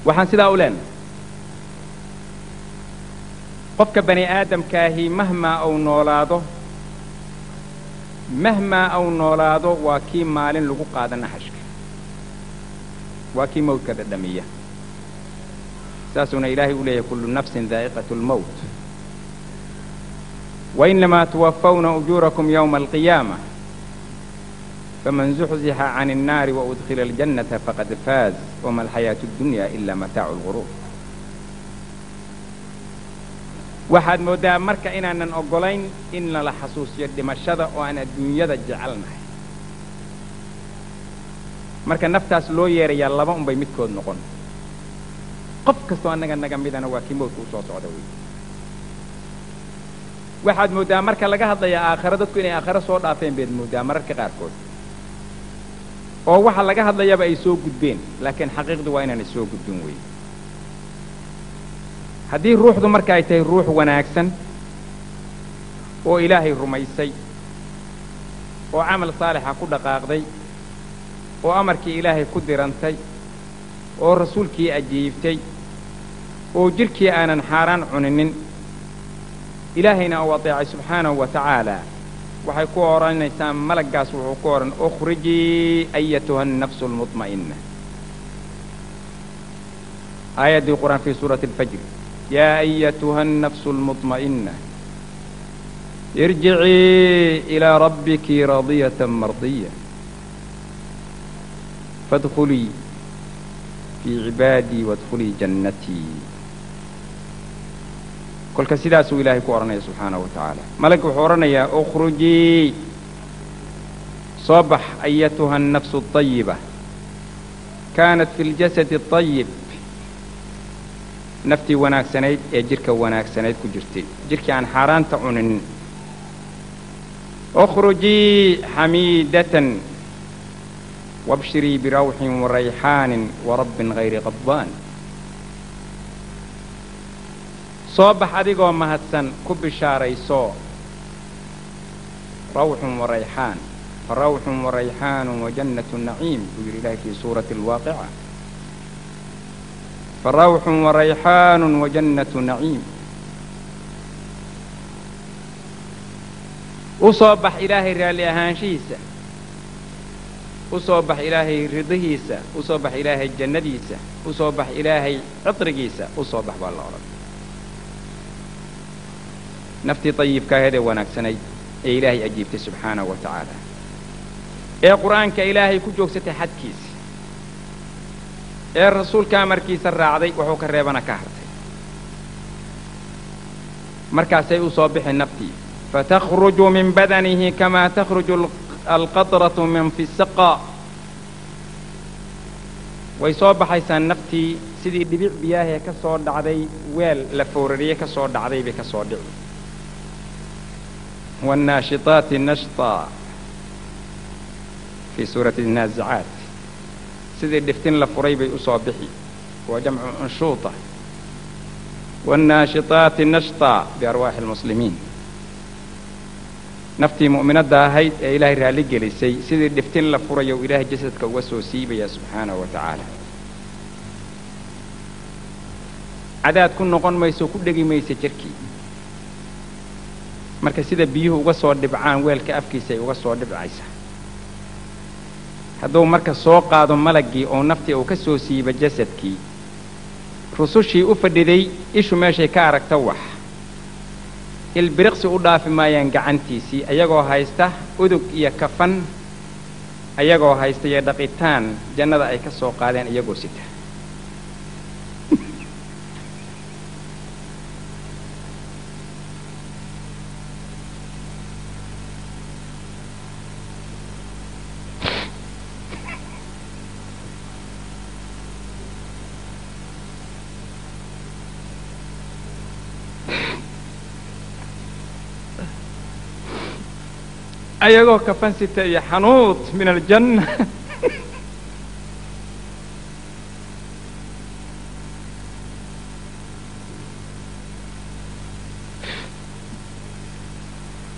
Waxaan sidaa u leenahay qofka bani aadamkaahi mahmaa uu noolaado, mahmaa uu noolaado, waa kii maalin lagu qaada naxashka, waa kii mawdka dhadhamiya. Saasuuna Ilaahay u leeyahay: kullu nafsin daa'iqatu lmowt wainamaa tuwafawna ujuurakum yowma alqiyaama faman zuxzixa can الnaari waudkhila aljannata faqad faaz wama alxayaatu اddunya ila mataacu lguruur. Waxaad mooddaa marka inaanan oggolayn in nala xasuusiyo dhimashada oo aan adduunyada jecelnahay. Marka naftaas loo yeerayaa laba unbay midkood noqon. Qof kastoo annaga naga midana waa kii mowdka u soo socda wey. Waxaad mooddaa marka laga hadlayaa aakhiro dadku inay aakhiro soo dhaafeen baad mooddaa mararka qaarkood, oo waxa laga hadlayaba ay soo gudbeen, laakiin xaqiiqdu waa inaanay soo gudbin wey. Haddii ruuxdu marka ay tahay ruux wanaagsan oo Ilaahay rumaysay oo camal saalixa ku dhaqaaqday oo amarkii Ilaahay ku dirantay oo rasuulkii ajiibtay oo jidhkii aanan xaaraan cuninin, Ilaahayna uu adeecay subxaanahu wa tacaala, waxay ku odhanaysaa malaggaas wuxuu ku odhan: ukhrijii ayatuha annafsu almudma'inna. Aayaddii qur-aan fii suurati alfajr: yaa ayatuha annafsu almudma'inna irjicii ilaa rabbiki radiyatan mardiya faadkhulii fii cibaadii waadkhulii jannatii. Kolka sidaasuu Ilaahay ku odhanaya subxaanahu wa tacaala. Malagga wuxuu odhanayaa: ukhrujii, soo bax, ayatuha annafsu alطayiba kaanat fi ljasadi aطayib, naftii wanaagsanayd ee jidhka wanaagsanayd ku jirtay, jidhkii aan xaaraanta cuninin. Ukhrujii xamiidatan wabshirii birawxin warayxaanin warabbin hayri qadbaan. Soo bax adigoo mahadsan, ku bishaarayso rawxun warayxaan. Farawxun warayxaanu wajannatu naciim buu yidhi Ilahay fii suurati alwaaqica: farawxun warayxaanu wajannatu naciim. U soo bax Ilaahay raalli ahaanshihiisa, u soo bax Ilaahay ridihiisa, u soo bax Ilaahay jannadiisa, u soo bax Ilaahay citrigiisa, u soo bax baa la odhan naftii dayibka aheed ee wanaagsanayd ee Ilaahay ajiibtay subxaanahu wa tacaala, ee qur'aanka Ilaahay ku joogsatay xadkiisa, ee rasuulka amarkiisa raacday, wuxuu ka reebana ka hartay. Markaasay u soo bixi naftii: fatakhruju min badanihi kamaa takhruju alqatratu min fi saqa. Way soo baxaysaa naftii sidii dhibic biyaahee ka soo dhacday weel la foorariyey ka soo dhacday bay ka soo dhici. Wاnnaashitaati nashطa fii suurati الnaazicaat, sidii dhiftin la furay bay u soo bixi, waa jamcu unshuuطa. Wاnnaashitaati nashطa biarwaaxi اlmuslimiin, naftii mu'minadda ahayd ee Ilaahay raalli gelisay sidii dhiftin la furayo u Ilaahay jasadka uga soo siibaya subxaanahu wa tacaala. Cadaad ku noqon mayso, ku dhegi maysa jirkii. Marka sida biyuhu uga soo dhibcaan weelka afkiisa ay uga soo dhibcaysa. Hadduu marka soo qaado malaggii oo naftii uu ka soo siiba jasadkii, rusushii u fadhiday ishu meeshay ka aragta wax ilbiriqsi u dhaafi maayaan gacantiisii, ayagoo haysta udug iyo kafan, ayagoo haysta iyo dhaqitaan jannada ay ka soo qaadeen iyagoo sita. Ayagoo kafan sita iyo xanuud min aljanna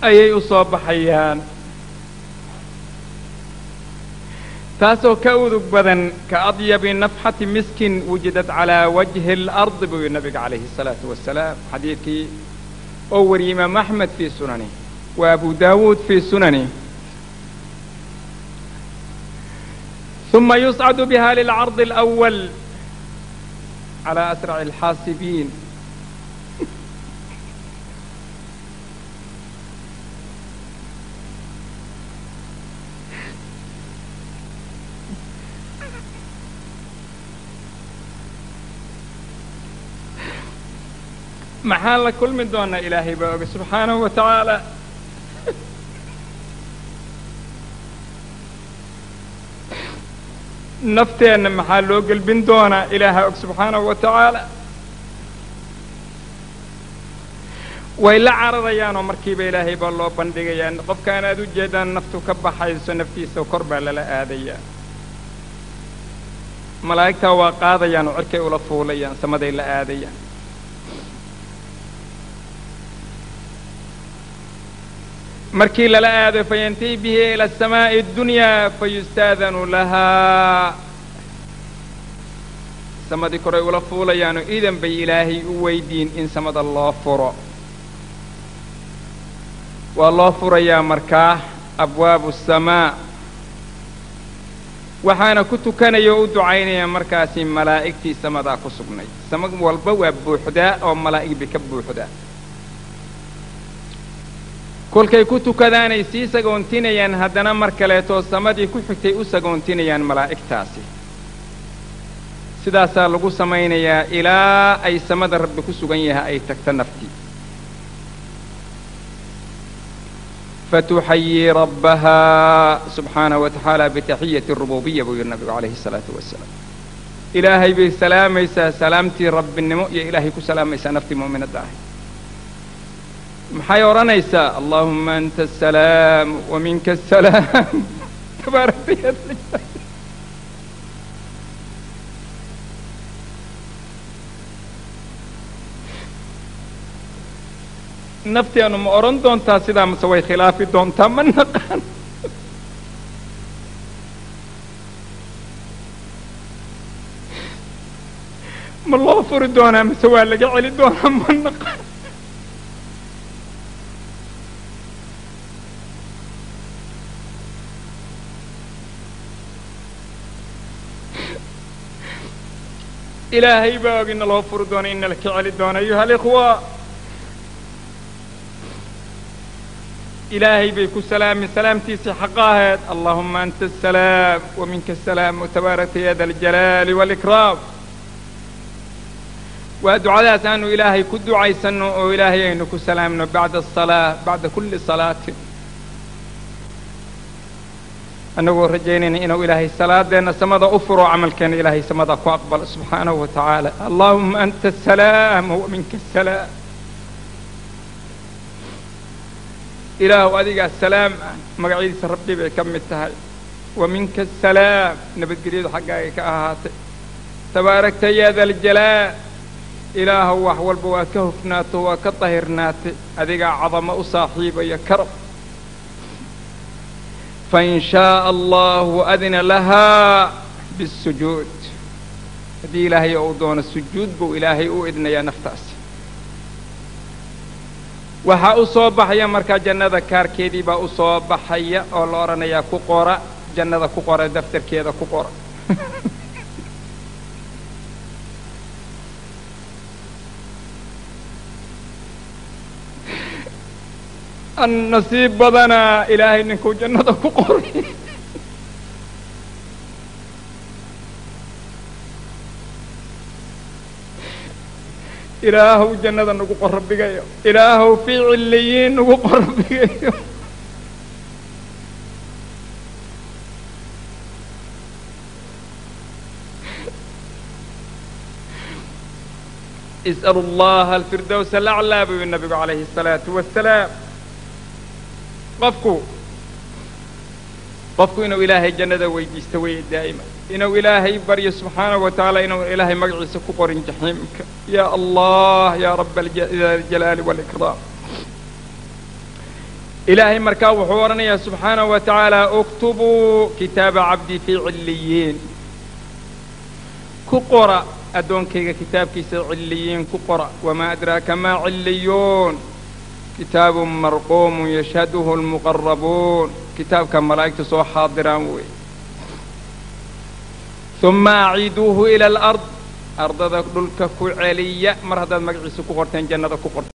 ayay u soo baxayaan. Taasoo ka udug badan ka adyabi nafxati miskin wujidat calaa wajhi alardi buu yihi nabiga calayhi asalaatu wasalaam. Xadiidkii oo wariyey imaam Axmed fii sunani wa Abu Daawuud fii sunani. ثuma yuscadu biha lilcardi alأwal calى asraci alxaasibiin. Maxaan la kulmi doonaa? Ilaahay baa oga subxaanahu wa tacaala. Nafteenna maxaa loo gelbin doonaa? Ilaaha og subxaanahu wa tacaala. Way la cararayaanoo markiiba ilaahay baa loo bandhigayaa. Qofkaan aad u jeedaan naftu ka baxayso, naftiisa kor baa lala aadayaa. Malaa'igtaa waa qaadayaan oo cirkay ula fuulayaan, samaday la aadayaan. Markii lala aado fayantahi bihi ila asamaa'i addunyaa fayustaadanu lahaa, samadii koray ula fuulayaanoo idan bay ilaahay u weydiin in samada loo furo. Waa loo furayaa markaa abwaabu asamaa, waxaana ku tukanaya oo u ducaynaya markaasi malaa'igtii samadaa ku sugnayd. Sama walba waa buuxdaa oo malaa'ig bay ka buuxdaa. Kolkay ku tukadaanay sii sagoontinayaan, haddana mar kaleetoo samadii ku xigtay u sagoontinayaan malaa'igtaasi. Sidaasaa lagu samaynayaa ilaa ay samada rabbi ku sugan yahay ay tagto naftii. Fatuxayii rabbahaa subxaanahu wa tacaala bitaxiyati arububiya buu yidhi nabigu calayhi asalaatu wasalaam. Ilaahay bay salaamaysaa, salaamtii rabbinimo iyo ilaahay ku salaamaysaa naftii mu'minadda ahay. Maxay odhanaysaa? Allahuma anta asalaam wa minka asalaam tabaarakta ya. Nafteenu ma odhan doontaa sidaa mase way khilaafi doontaa? Ma naqaan. Ma loo furi doonaa mise waa laga celi doonaa? Ma naqaan. Ilaahay baa og ina loo furi doono, ina laka celi doono. Ayuha alikhwa, ilaahay bay ku salaami salaamtiisii xaqa ahayd: allahuma anta asalaam wa minka asalaam wtabaarakta ya da aljalaali waalikraam. Waa ducadaas aanu ilaahay ku ducaysanno oo ilaahay aynu ku salaamno bacda asalaa, bacda kulli salaatin, annagoo rajaynayna inuu ilaahay salaadeenna samada u furo, camalkeenna ilaahay samada ku aqbalo subxaanahu wa tacaala. Allahuma anta asalaam wa minka asalaam. Ilaahu adigaa salaam ah, magacyadiisa rabbi bay ka mid tahay. Wa minka asalaam, nabadgelyadu xaggaagay ka ahaatay. Tabaarakta ya da aljalaal, ilaahow wax walba waad ka hufnaato, waa ka dahirnaatay, adigaa cadamo u saaxiibaya karab. Fain shaaa allahu adina lahaa biاsujuud, haddii ilaahay uu doono sujuud buu ilaahay u idnayaa naftaasi. Waxaa u soo baxaya markaa jannada kaarkeedii baa u soo baxaya oo la odhanayaa ku qora jannada, ku qora daftarkeeda, ku qora. Nasiib badanaa ilaahay ninkuu jannada ku qoray. Ilaahow jannada nagu qor rabbigayo, ilaahow fii ciliyiin nagu qor rabbigayo. Is'alu allaha alfirdows alaclaa buu yihi nabigu calayhi الsalaatu wasalaam. Qofku inuu ilaahay jannada weydiisto weeye daa'ima, inuu ilaahay baryo subxaanahu wa tacaala inuu ilaahay magaciisa ku qorin jaxiimka. Ya allah, ya rab aljalaali wاlikraam. Ilaahay markaa wuxuu odhanayaa subxaanahu wa tacaala uktubuu kitaaba cabdii fii cilliyiin, ku qora addoonkayga kitaabkiisa cilliyiin ku qora. Wamaa adraaka maa cilliyuun, kitaabun marquumun yashhaduhu almuqarabuun, kitaabka malaa'igta soo xaadiraan wey. Uma aciiduuhu ila alard, ardada dhulka ku celiya. Mar haddaad magaciisa ku qorteen jannada ku qorta.